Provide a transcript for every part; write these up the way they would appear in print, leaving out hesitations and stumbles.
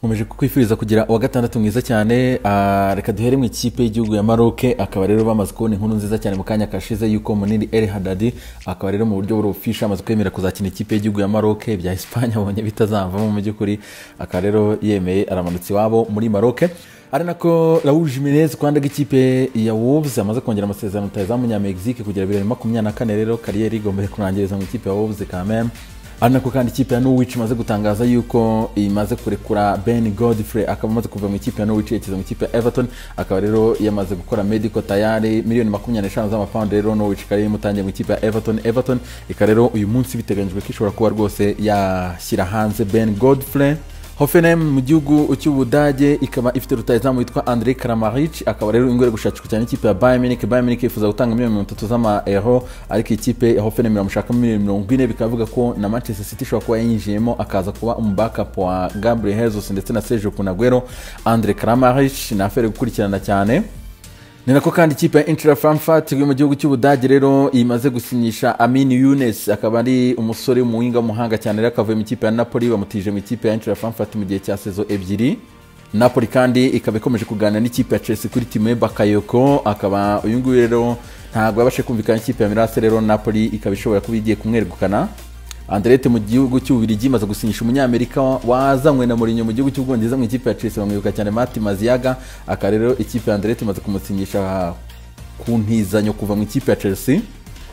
Nkomeje kukwifuriza kugira uwa gatandatu mwiza cyane. Reka duhere mu ikipe y'igihugu ya Maroc. Akaba rero bamaze kubona inkuru nziza cyane mu kanya kashize yuko Munir El Haddadi akaba rero mu buryo buri official amaze kwemera kuzakina ikipe y'igihugu ya Maroc. Bya Espagne abonye bitazamvamo mu by'ukuri, akaba rero yemeye aramanutse iwabo muri Maroc. Ari nako Raul Jimenez ku ruhande rw'ikipe ya Wolves amaze kongera amasezerano rutahizamu w'Umunya-Mexique kugera 2024. Rero carrière igomba kurangiriza mu ikipe ya Wolves quand même. Ari nako kandi ikipe ya Norwich imaze gutangaza yuko imaze kurekura Ben Godfrey, akaba amaze kuva mu ikipe ya Norwich yerekeza mu ikipe ya Everton. Akaba rero yamaze gukora medical tayari, miliyoni 25 z'amapawundi. Rero Norwich ikaba imutangiye mu ikipe ya Everton. Everton ikaba rero uyu munsi biteganyijwe ko ishobora kuba rwose yashyira hanze Ben Godfrey. Hoffenheim mu gihugu cy'Ubudage ikaba ifite rutahizamu witwa Andrej Kramaric, akaba rero ingore gushakishwa cyane ikipe ya Bayern Munich. Bayern Munich yifuza gutanga miliyoni 30 z'ama-euro, ariko ikipe ya Hoffenheim iramushaka miliyoni 40. Bikaba bivuga ko na Manchester City ishobora kuba yinjiyemo, akaza kuba umu backup wa Gabriel Jesus ndetse na Sergio Kun Aguero. Andrej Kramaric ni affaire gukurikirana cyane. Ni nako kandi ikipe ya Eintracht Frankfurt yo mu gihugu cy'Ubudage rero imaze gusinyisha Amin Younes, akaba ari umusore w'umuhinga w'umuhanga cyane. Rero akavuye mu ikipe ya Napoli, bamutije mu ikipe ya Eintracht Frankfurt mu gihe cya saison 2. Napoli kandi ikaba ikomeje kuganira n'ikipe ya Chelsea kuri Tiemoué Bakayoko, akaba uyu nguyu rero ntabwo yabashe kumvikana n'ikipe ya Milan. Rero Napoli ikaba ishobora kuba igiye kumwegukana. Anderlecht mu gihugu cy'Ububiligi imaze gusinyisha umunyamerika wazanywe na Mourinho mu gihugu cy'Ubwongereza mu ikipe ya Chelsea, bamwibuka cyane, Mati Maziaga. Akaba rero ikipe ya Anderlecht imaze kumusinyisha ku ntizanyo kuva mu ikipe ya Chelsea.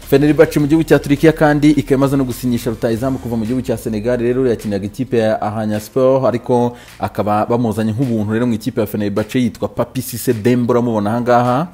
Fenerbahce mu gihugu cya Turkiya kandi ikaba imaze no gusinyisha rutahizamu kuva mu gihugu cya Senegal. Rero yakinaga ikipe ya Alanyaspor, ariko akaba bamuzanye nk'ubuntu rero mu ikipe ya Fenerbahce, yitwa Papi Cisse Demba, uramubona aha ngaha.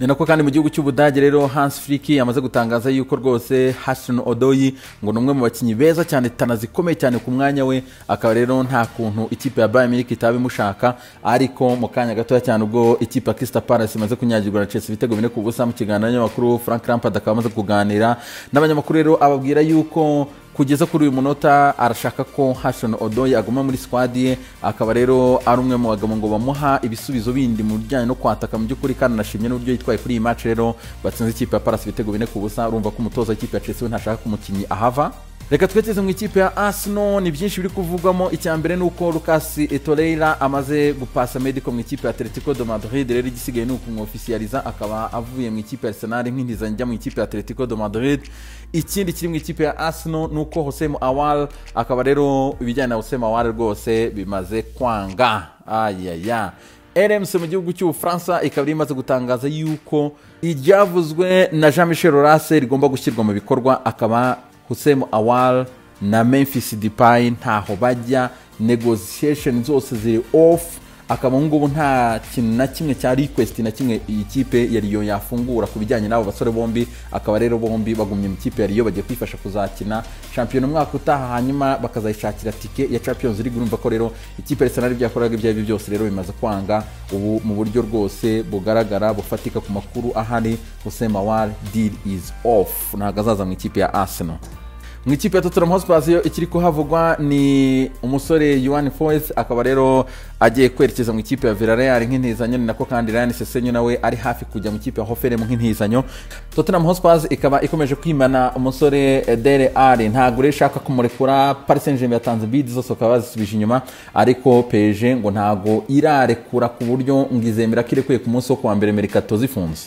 Ni nako kandi mu gihugu cy'Ubudage rero Hans Flick yamaze gutangaza yuko rwose Hudson Odoi ngo ni umwe mu bakinnyi beza cyane, talent zikomeye cyane ku mwanya we, akaba rero nta kuntu ikipe ya Bayern Munich itaba imushaka. Ariko mu kanya gatoya cyane, ubwo ikipe ya Crystal Palace imaze kunyagirwa na Chelsea ibitego 4-0, mu kiganiro n'abanyamakuru Frank Lampard akaba amaze kuganira n'abanyamakuru, rero ababwira yuko kugeza kuri uyu munota arashaka ko Hudson Odoi aguma muri squad ye, akaba rero ari umwe mu bagabo ngo bamuha ibisubizo bindi mu bijyanye no kwataka mu by'ukuri, kandi anashimye n'uburyo yitwaye kuri iyi match rero batsinze ikipe ya Palace ibitego 4-0. Urumva ko umutoza w'ikipe ya Chelsea we ntashaka ko umukinnyi ahava. Reka twerekeze mu ikipe ya Arsenal, ni byinshi biri kuvugwamo. Icya mbere ni uko Lucas Torreira amaze gupasa medical mu ikipe ya Atletico de Madrid. Rero igisigaye ni ukumwofisiyaliza, akaba avuye mu ikipe ya Arsenal nk'intizanyo njya mu ikipe ya Atletico de Madrid. Ikindi kiri mu ikipe ya Arsenal ni uko Houssem Aouar, akaba rero ibijyanye na Houssem Aouar rwose bimaze kwanga. Ayaya, RMC mu gihugu cy'Ubufaransa ikaba imaze gutangaza yuko iryavuzwe na Jean Michel Aulas rigomba gushyirwa mu bikorwa, akaba Houssem Aouar na Memphis Depay ntaho bajya, negotiation zose ziri off, akaba ngubu nta kintu na kimwe cya request na kimwe iyi kipe ya Lyon yafungura ku bijyanye n'abo basore bombi. Akaba rero bombi bagumye mu kipe ya Lyon, bagiye kwifasha kuzakina shampiyona umwaka utaha, hanyuma bakazayishakira tike ya Champions League. Urumva ko rero ikipe ya Arsenal ibyo yakoraga ibyo aribyo byose rero bimaze kwanga. Ubu mu buryo rwose bugaragara bufatika ku makuru ahari, Houssem Aouar deal is off, ntabwo azaza mu ikipe ya Arsenal. Mu ikipe ya Tottenham Hotspur yo ikiri kuhavugwa ni umusore Juan Foyth, akaba rero agiye kwerekeza mu ikipe ya Villarreal nk'intizanyo. Ni nako kandi Ryan Sessegnon nawe ari hafi kujya mu ikipe ya Hoffenheim nk'intizanyo. Tottenham Hotspur ikaba ikomeje kwimana umusore Dele Alli, ntabwo rero ishaka kumurekura. Paris Saint-Germain yatanze bid zose bakaba bazisubije inyuma, ariko PSG ngo ntabwo irarekura ku buryo ngo izemera ko irekuye ku munsi wo kuwa mbere mercato zifunze.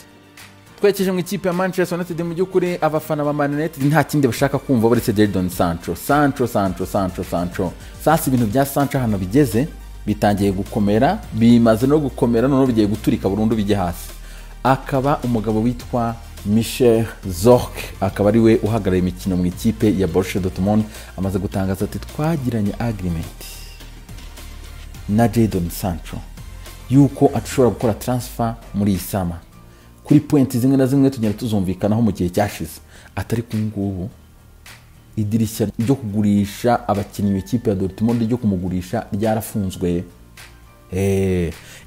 Twerekeje mu ikipe ya Manchester United, mu by'ukuri abafana ba Man United nta kindi bashaka kumva uretse Jadon Sancho, Sancho, Sancho, Sancho, Sancho. Sasa ibintu bya Sancho hano bigeze bitangiye gukomera, bimaze no gukomera, noneho bigiye guturika burundu bijye hasi. Akaba umugabo witwa Michel Zorc, akaba ari we uhagarariye imikino mu ikipe ya Borussia Dortmund, amaze gutangaza ati: "Twagiranye agreement na Jadon Sancho yuko ashobora gukora transfer muri iyi summer, kuri point zimwe na zimwe tugenda tuzumvikanaho mu gihe cyashize." Atari ku ngubu idirishya ryo kugurisha abakinnyi mu ikipe ya Dortmund ryo kumugurisha ryarafunzwe.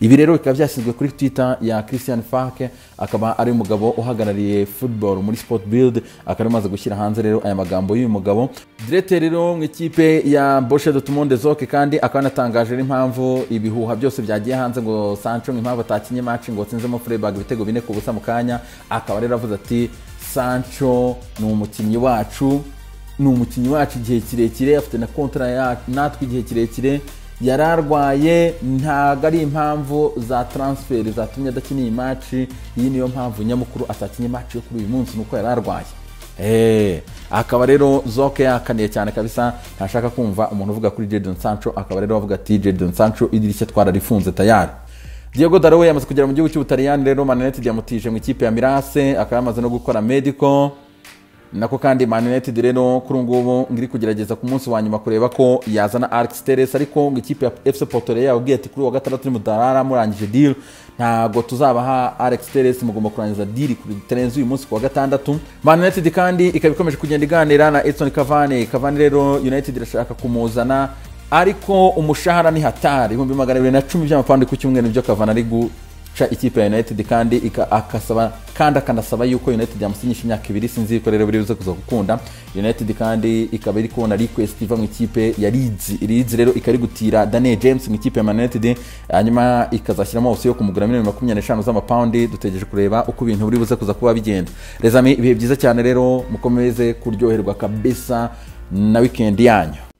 Ibi rero bikaba byashyizwe kuri Twitter ya Christian Falk, akaba ari umugabo uhagarariye football muri Sport Bild, akaba amaze gushyira hanze rero aya magambo y'uyu mugabo directeur rero mu ikipe ya Borussia Dortmund Zorc. Kandi akaba anatangaje n'impamvu ibihuha byose byagiye hanze ngo Sancho, ngo impamvu atakinye match ngo atsinzemo Freiburg ibitego 4-0 mu kanya. Akaba rero avuze ati: "Sancho ni umukinnyi wacu, ni umukinnyi wacu igihe kirekire, afite na contrat natwe igihe kirekire." Yararwaye, ntabwo ari impamvu za transfer zatumye adakina iyi match. Iyi niyo mpamvu nyamukuru atakinye match yo kuri uyu munsi, nuko yararwaye. Akaba rero Zoke yakaniye cyane kabisa, ntashaka kumva umuntu uvuga kuri Jadon Sancho. Akaba rero avuga ati Jadon Sancho idirishya twararifunze tayari. Diego Dalot yamaze kugera mu gihugu cy'Ubutaliyani rero, Man United yamutije mu ikipe ya Milan AC, akaba yamaze no gukora medical. Nako kandi Man United rero kuri ngubu ngiri kugerageza ku munsi wa nyuma kureba ko yazana Alex Telles, ariko ngo ikipe ya FC Porto yababwiye ati kuri wa gatandatu nimutarara murangije deal ntago tuzabaha Alex Telles, mugomba kurangiza deal kuri tarenze uyu munsi ku wa gatandatu. Man United kandi ikaba ikomeje kugenda iganira na Edson Cavani. Cavani rero United irashaka kumuzana, ariko umushahara ni hatari, 210,000 by'amapawundi ku cyumweru nibyo Cavani ari guca ikipe ya United, kandi akasaba kandi akanasaba yuko United yamusinyisha imyaka 2. Sinzi ko rero biri buze kuza gukunda. United kandi ikaba iri kubona request iva mu ikipe ya Leeds. Leeds rero ikaba iri gutira Daniel James mu ikipe ya Man United, hanyuma ikazashyiramo option yo kumugura miliyoni 25 z'amapawundi. Dutegereje kureba uko ibintu biri buze kuza kuba bigenda. Les amis, ibihe byiza cyane rero, mukomeze kuryoherwa kabisa na weekend yanyu.